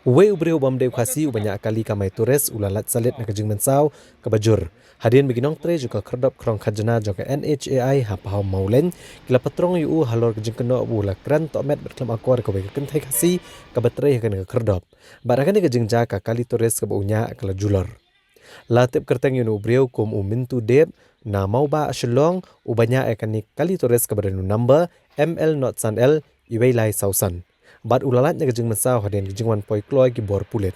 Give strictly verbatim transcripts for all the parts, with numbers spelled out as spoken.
Uwei u briew u bym dei u Khasi uba ñiah kali kamai tourist u la lait salit na ka jingmynsaw kaba jur hadien ba ki nongtrei jong ka khyrdop khrong khajna jong ka N H A I ha Phaw Mawlein ki la patrong ïa u halor ka jingkynnoh ba u la kren tohmet bad khlem akor ïa kawei ka kynthei Khasi kaba trei ha kane ka khyrdop. Bad ha kane ka jingjia ka kali tourist kaba u ñiah ka la julor. La tip kyrteng ïa une u briew kum u Mintu Deb na Mawbah, Shillong, uba ñiah ïa kane ka kali tourist kaba don u number M L not san L iwei lai saw san. Bad u la lait na ka jingmynsaw hadien ka jingwan poi kloi ki bor pulit.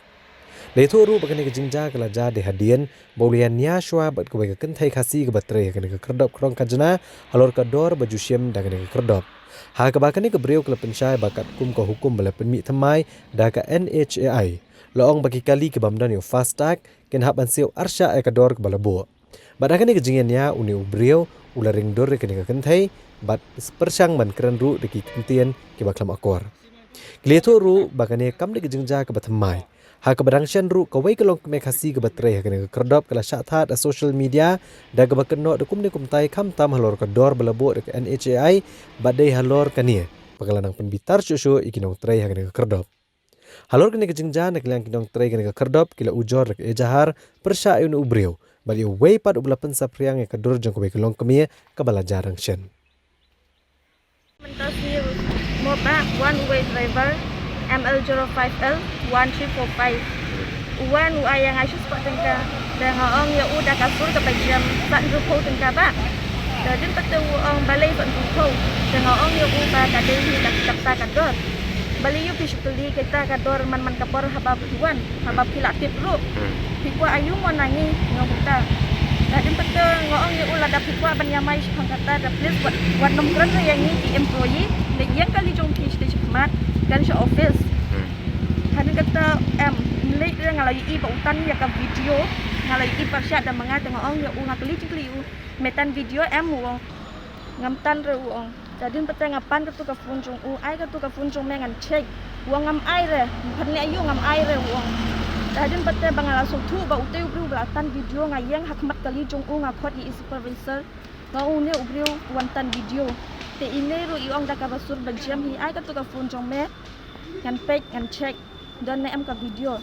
La ïathuh ruh ba kane ka jingjia ka la jia dei hadien ba u la ïania shuwa bad kawei ka kynthei Khasi kaba trei ha kane ka khyrdop khrong khajna halor ka dor ba ju shim da kane ka khyrdop. Ha kaba kane ka briew ka la pynshai ba katkum ka hukum ba la pynmih thymmai da ka N H A I, la ong ba ki kali ki bym don ïa u FASTag kin hap ban siew arshah ïa ka dor kaba la buh. Bad ha kane ka jingïania une u briew u la ring dur ïa kane ka kynthei bad pyrshang ban kren ruh da ki kyntien kiba khlem akor. Ki la ïathuh ruh ba kane kam dei ka jingjia kaba thymmai. Ha kaba dang shen ruh kawei ka longkmie Khasi kaba trei ha kane ka khyrdop ka la shah thad ha social media da kaba kynnoh da kumne kumtai khamtam halor ka dor ba la buh da ka N H A I bad dei halor kane ba ka la nang pynbitar shuh shuh ïa ki nongtrei ha kane ka khyrdop. Halor kane ka jingjia na ka liang ki nongtrei kane ka khyrdop ki la ujor da ka ejahar pyrshah ïa une u briew bad ïa uwei pat uba la pynsaphriang ïa ka dur jong kawei ka longkmie kaba la jia dang shen. Mynta sngi mo ba wan uwei driver M L zero five L one three four five. U wan u ai ïa nga shi spah tyngka. Te nga ong ïa u da ka sur kaba jem san hynriewphew tyngka ba. Te hadien pat te u ong balei san hynriewphew. Te nga ong ïa u ba ka dei hi da kata ka dor. Balei ïa phi shu kylli kita ka dor man man ka por haba phi wan, haba phi la tip ruh. Hmm. Phi kwah aiu mo na ngi, nga ong kumta. Te hadien pat te nga ong ïa u lada phi kwah ban ïamai shaphang kata te please wat, wat nym kren re ïa ngi ki employee, leit ïeng kali jong phi shatei shakhmat, kren sha office. Hmm. Hadien kata em, leit re nga la ïohi ba u tan ïa ka video, nga la ïohi pyrshah da ma nga te nga ong ïa u nga kylli jingkylli ïa u, me tan video em u ong. Ngam tan re u ong. Te hadien pat te nga pan katu ka phone jong u, ai katu ka phone jong me ngan check. U ong ngam ai re, phan ne aiu ngam ai re u ong. Te hadien pat te ba nga la sngewthuh ba utei u briew ba la tan video nga ïeng ha khmat kali jong u nga khot ïa i supervisor. Nga ong une u briew u wan tan video. Te ine ruh i ong da kaba sur ba jem hi ai katu ka phone jong me. Ngan peit ngan check. Don ne em ka video.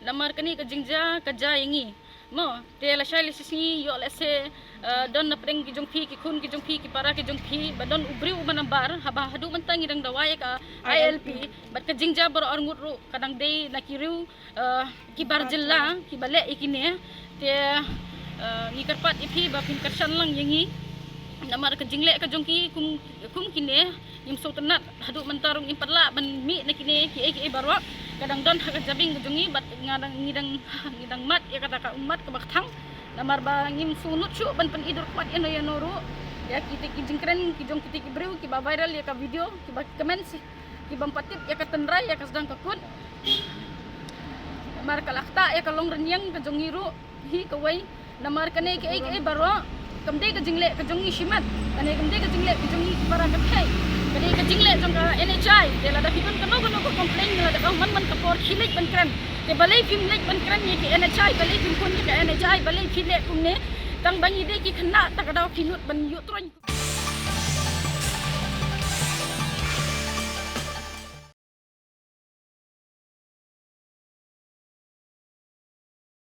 Namar kane ka jingjia ka jia ïa ngi. Mo, te lashai lashisngi ïoh lehse, eh, don na pdeng ki jong phi, ki khun ki jong phi, ki para ki jong phi, ba don u briew uba nambar, haba haduh mynta ngi dang dawa ïa ka I L P, bad ka jingjia baroh arngut ruh, ka dang dei na ki riew, eh, ki bar jylla, kiba leh ïa kine, te, eh, ngi kyrpad ïa phi ba phin kyrshan lang ïa ngi, namar ka jingleh ka jong ki kum, kum kine, Ngim sngewtynnat haduh mynta ruh ngim pat lah ban mih na kine kiei kiei baroh. Ka dang don ha ka jabieng ka jong ngi bad nga dang, ngi dang, ngi dang mad ïa kata ka ummat kaba kthang. Namar ba ngim sngewnud shuh ban pyni dur kwat ïano ïano ruh ïa kite ki jingkren ki jong kite ki briew kiba viral ïa ka video kiba kmen shi kiba ym pat tip ïa ka tynrai ïa ka sdang ka kut. Namar ka la ktah ïa ka longrynïeng ka jong ngi ruh. Hi kawei, namar kane kaei kaei baroh kam dei ka jingleh ka jong ngi shimet. Kane kam dei ka jingleh ka jong ngi ki para ka thei. Ka dei ka jingleh jong ka N H I. Te lada phi don kano kano ka complain, lada ka man man ka por khie leit ban kren. Te balei phim leit ban kren ïa ki N H I, balei phim phone ïa ka N H I, balei phi leh kumne. Tang ba ngi dei ki khynnah, ta ka daw phi nud ban ïuh troiñ.